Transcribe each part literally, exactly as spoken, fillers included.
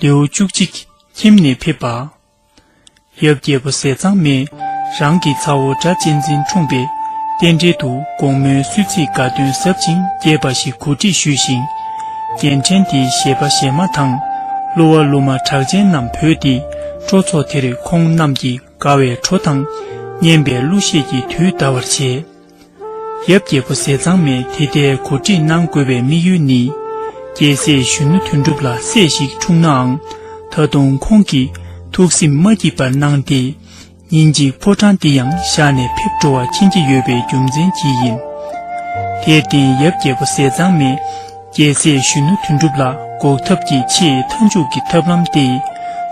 ལེའུ་བཅུ་གཅིག་ཁྱིམ་ནས་ཕེབས་པ། ཡབ་རྒྱལ་པོ་ཟས་གཙང་མས་རང་གི་ཚ་བོ་སྒྲ་གཅན་འཛིན་འཁྲུངས་པའི་རྟེན་འབྲེལ་དུ་དགོང་མོའི་གསོལ་ཚིགས་དགའ་སྟོན་ཟབ་ཅིང་རྒྱས་པ་ཞིག་གོ་སྒྲིག་ཞུས་ཤིང་། རྒྱལ་ཕྲན་དེའི་གཞས་པ་གཞས་མ་དང་། གླུ་བ་གླུ་མ་གྲགས་ཅན་རྣམས་བོས་ཏེ། སྤྲོ་ཚོགས་དེར་ཁོང་རྣམས་ཀྱིས་དགའ་བའི་བྲོ་དང་སྙན་པའི་གླུ་གཞས་ཀྱིས་དུས་འདའ་བར་བྱས། ཡབ་རྒྱལ་པོ་ཟས་གཙང་མས་དེ་ལྟའི་གོ་སྒྲིག་གནང་དགོས་པའི་དམིགས་ཡུལ་ནི། རྒྱལ་སྲས་གཞོན་ནུ་དོན་གྲུབ་ལ་སྲས་ཤིག་འཁྲུངས་ནའང་། ད་དུང་ཁོང་གིས་ཐུགས་སེམས་མ་སྐྱིད་པར་གནང་སྟེ། ཉིན་གཅིག་ཕོ་བྲང་འདི་ཡང་བཞག་ནས་ཕེབས་འགྲོ་བ་མཁྱེན་གྱི་ཡོད་པའི་རྒྱུ་མཚན་གྱིས་ཡིན། དེར་བརྟེན་ཡབ་རྒྱལ་པོ་ཟས་གཙང་མས་རྒྱལ་སྲས་གཞོན་ནུ་དོན་གྲུབ་ལ་འགོག་ཐབས་ཀྱི་ཆེས་མཐའ་མཇུག་གི་ཐབས་ལམ་སྟེ།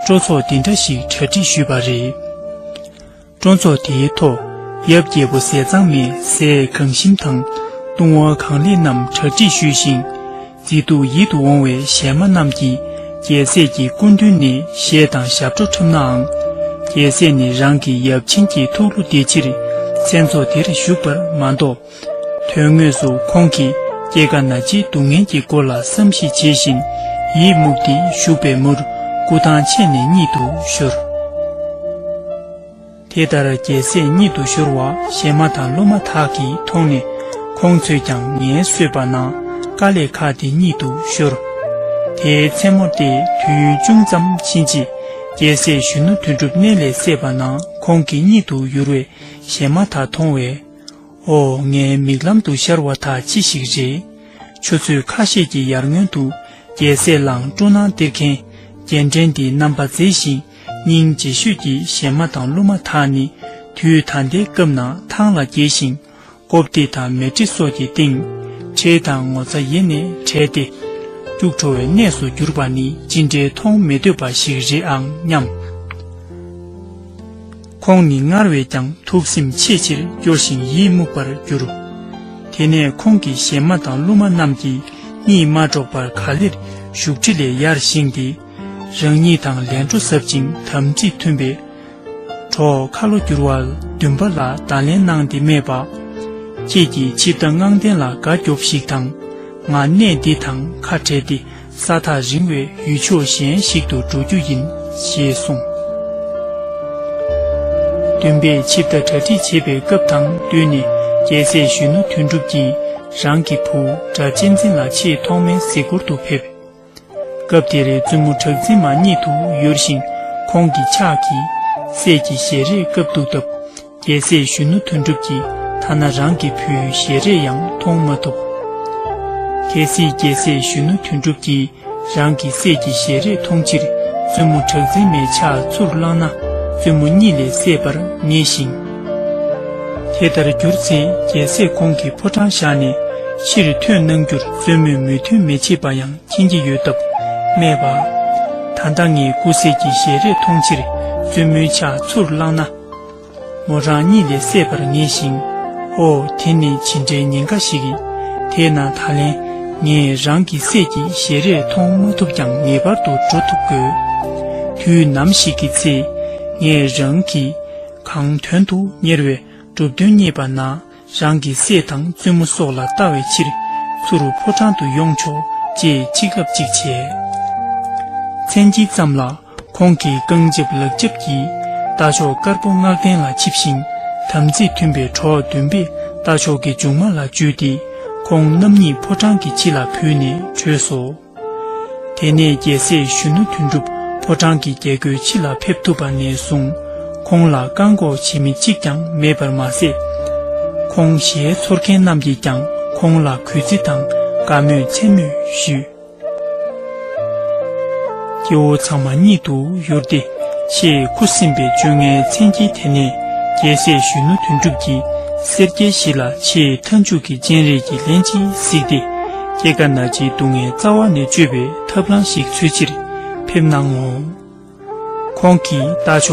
སྤྲོ་ཚོགས་འདི་འདྲ་ཞིག་གྲ་སྒྲིག་ཞུས་པ་རེད། སྤྲོ་ཚོགས་དེའི་ཐོག་ཡབ་རྒྱལ་པོ་ཟས་གཙང་མས་ཟས་གང་ཞིམ་དང་བཏུང་བ་གང་ལེགས་རྣམས་གྲ་སྒྲིག་ཞུས་ཤིང་། མཛེས་སྡུག་ཡིད་དུ་འོང་བའི་གཞས་མ་རྣམས་ཀྱིས་རྒྱལ་སྲས་ཀྱི་སྐུ་མདུན་ནས་གཞས་དང་ཞབས་བྲོ་འཁྲབ་ནའང་། རྒྱལ་སྲས་ནི་རང་གི་ཡབ་ཆེན་གྱི་ཐུགས་བློ་བདེ་ཕྱིར་མཚན་ཚོགས་དེར་བཞུགས་པར་མ་གཏོགས། དོན་དངོས་སུ་ཁོང་གིས་སྐྱེ་རྒ་ན་འཆིའི་སྡུག་བསྔལ་གྱི་སྐོར་ལ་བསམ་གཞིག་བྱེད་བཞིན་ཡིད་མུག་སྟེ་བཞུགས་པའི་མུར་སྐུ་ཐང་ཆད་ནས་གཉིད་དུ་ཤོར། དེ་ལྟར་རྒྱལ་སྲས་གཉིད་དུ་ཤོར་བ་གཞས་མ་དང་གླུ་མ་དག་གིས་མཐོང་ནས་ཁོང་ཚོས་ཀྱང་ངལ་གསོས་པ་ན་དཀའ་ལས་ཁག་སྟེ་གཉིད་དུ་ཤོར། དེའི་མཚན་མོ་སྟེ་དུས་ཅུང་ཙམ་ཕྱིན་རྗེས་རྒྱལ་སྲས་གཞོན་ནུ་དོན་གྲུབ་མནལ་ལས་སད་པ་ན་ཁོང་གི་གཉིད་དུ་ཡུར་བའི་གཞས་མ་དག་མཐོང་བས། ཨོ་ངའི་མིག་ལམ་དུ་ཤར་བ་དག་ཅི་ཞིག་རེད། ཆུ་ཚོད་ཁ་ཤས་ཀྱི་ཡར་སྔོན་དུ་རྒྱལ་སྲས་ལའང་སྤྲོ་སྣང་སྟེར་མཁན་རྒྱལ་ཕྲན་འདིའི་རྣམ་པ་མཛེས་ཤིང་སྙིང་རྗེ་ཤོས་ཀྱི་གཞས་མ་དང་གླུ་མ་དག་ནི་དུས་ད་ལྟའི་སྐབས་ན་ཐང་ལ་རྒྱས་ཤིང་ཀོབ་ཏི་དང་མེ་ཏྲི་སོགས་ཀྱི་སྟེང་ཁྲེལ་དང་ངོ་ཚ་ཡེ་ནས་བྲལ་ཏེ་སྐྱུག་བྲོ་བའི་གནས་སུ་གྱུར་པ་ནི་ཅི་འདྲའི་མཐོང་མི་འདོད་པ་ཞིག་རེད་ཨང་སྙམ། ཁོང་ནི་སྔར་བས་ཀྱང་ཐུགས་སེམས་ཆེས་ཆེར་སྐྱོ་ཞིང་ཡིད་མུག་པར་གྱུར། དེ་ནས་ཁོང་གི་གཞས་མ་དང་གླུ་མ་རྣམས་ཀྱིས་གཉིད་མ་དཀྲོགས་པར་ག་ལེར་བཞུགས་ཁྲི་ལས་ཡར་བཞེངས་ཏེ། རང་ཉིད་དང་ལས་འཕྲོ་ཟབ་ཅིང་དམ་ཚིག་མཐུན་པའི་གྲོགས་ཁ་ལོ་བསྒྱུར་བ་བདུན་པ་ལ་བརྡ་ལན་གནང་སྟེ་སྨྲས་པ། ཁྱེད་ཀྱིས་ཆིབས་རྟ་དངངས་བསྟན་ལ་དགའ་སྐྱོབས་ཤིག་དང་། ང་གནས་འདི་དང་ཁ་བྲལ་ཏེ། ས་ཐག་རིང་བའི་ཡུལ་ཕྱོགས་གཞན་ཞིག་ཏུ་འགྲོ་རྒྱུ་ཡིན། ཞེས་གསུངས། བདུན་པས་ཆིབས་རྟ་གྲ་སྒྲིག་བྱེད་པའི་སྐབས་དང་བསྟུན་ནས་རྒྱལ་སྲས་གཞོན་ནུ་དོན་གྲུབ་ཀྱིས་རང་གི་བུ་སྒྲ་གཅན་འཛིན་ལ་ཆེས་ཐོག་མའི་གཟིགས་སྐོར་དུ་ཕེབས། སྐབས་དེར་བཙུན་མོ་གྲགས་འཛིན་མ་གཉིད་དུ་ཡུར་ཞིང་ཁོང་གི་ཕྱག་གིས་སྲས་ཀྱི་ཞལ་རས་བཀབ་འདུག་སྟབས། རྒྱལ་སྲས་གཞོན་ནུ་དོན་གྲུབ་ཀྱིས་ཐ་ན་རང་གི་བུའི་ཞལ་རས་ཡང་མཐོང་མ་ཐུབ། གལ་སྲིད་རྒྱལ་སྲས་གཞོན་ནུ་དོན་གྲུབ་ཀྱིས་རང་གི་སྲས་ཀྱི་ཞལ་རས་མཐོང་ཕྱིར་བཙུན་མོ་གྲགས་འཛིན་མའི་ཕྱག་ཚུར་བླངས་ན་བཙུན་མོ་གཉིད་ལས་སད་པར་ངེས་ཤིང་། དེ་ལྟར་གྱུར་ཚེ་རྒྱལ་སྲས་ཁོང་གིས་ཕོ་བྲང་བཞག་ནས་ཕྱིར་ཐོན་གནང་རྒྱུར་བཙུན་མོས་མོས་མཐུན་མི་བྱེད་པ་ཡང་མཁྱེན་གྱི་ཡོད་སྟབས་སྨྲས་པ། ད་ལྟ་ངས་སྐུ་སྲས་ཀྱི་ཞལ་རས་མཐོང་ཕྱིར་བཙུན་མོའི་ཕྱག་ཚུར་བླངས་ན། མོ་རང་གཉིད་ལས་སད་པར་ངེས་ཤིང་། ཨོ་དེ་ནི་ཇི་འདྲའི་ཉེན་ཁ་ཞིག་ཡིན། དེས་ན་ད་ལན་ངས་རང་གི་སྲས་ཀྱི་ཞལ་རས་མཐོང་མ་ཐུབ་ཀྱང་ངེས་པར་དུ་འགྲོ་ཐུབ་དགོས། དུས་ནམ་ཞིག་གི་ཚེ་ངས་རང་གི་གང་དོན་དུ་གཉེར་བའི་གྲུབ་དོན་རྙེད་པ་ན། རང་གི་སྲས་དང་བཙུན་མོ་སོགས་ལ་ལྟ་བའི་ཕྱིར་ཚུར་ཕོ་བྲང་དུ་ཡོང་ཆོག་ཅེས་ཅི་སྐབས་ཅིག་བྱས། མཚན་དཀྱིལ་ཙམ་ལ་ཁོང་གིས་རྐང་རྗེས་ལག་རྗེས་ཀྱིས་རྟ་མཆོག་དཀར་པོ་བསྔགས་ལྡན་ལ་ཆིབས་ཤིང་དམ་ཚིག་མཐུན་པའི་གྲོགས་བདུན་པས་རྟ་མཆོག་གི་མཇུག་མ་ལ་འཇུས་ཏེ་ཁོང་རྣམ་གཉིས་ཕོ་བྲང་གི་ཕྱི་ལ་བུད་ནས་བྲོས་སོ། དེ་ནས་རྒྱལ་སྲས་གཞོན་ནུ་དོན་གྲུབ་ཕོ་བྲང་གི་རྒྱལ་སྒོའི་ཕྱི་ལ་ཕེབས་ཐུབ་པ་ནས་བཟུང་ཁོང་ལ་བཀག་འགོག་བྱེད་མི་གཅིག་ཀྱང་མེད་པར་མ་ཟད། ཁོང་ཞལ་ཚོར་མཁན་རྣམས་ཀྱིས་ཀྱང་ཁོང་ལ་གུས་བརྩི་དང་དགའ་མོས་མཚན་སྨོད་ཞུས། སྐྱེ་བོ་ཚང་མ་གཉིད་དུ་ཡུར་ཏེ་ཆེས་ཁུ་སིམ་པའི་བཅོ་ལྔའི་མཚན་དཀྱིལ་དེ་ནས་རྒྱལ་སྲས་གཞོན་ནུ་དོན་གྲུབ་ཀྱིས་སེར་སྐྱའི་གཞི་ལ་ཆེས་མཐའ་མཇུག་གི་སྤྱན་རས་ཀྱི་ལྷན་ཅིག་གཟིགས་ཏེ་སྐྱེ་རྒ་ན་འཆིའི་སྡུག་བསྔལ་རྩ་བ་ནས་གཅོད་པའི་ཐབས་ལམ་ཞིག་འཚོལ་ཕྱིར་ཕེབས་གནང་ངོ་། ཁོང་གིས་རྟ་མཆོག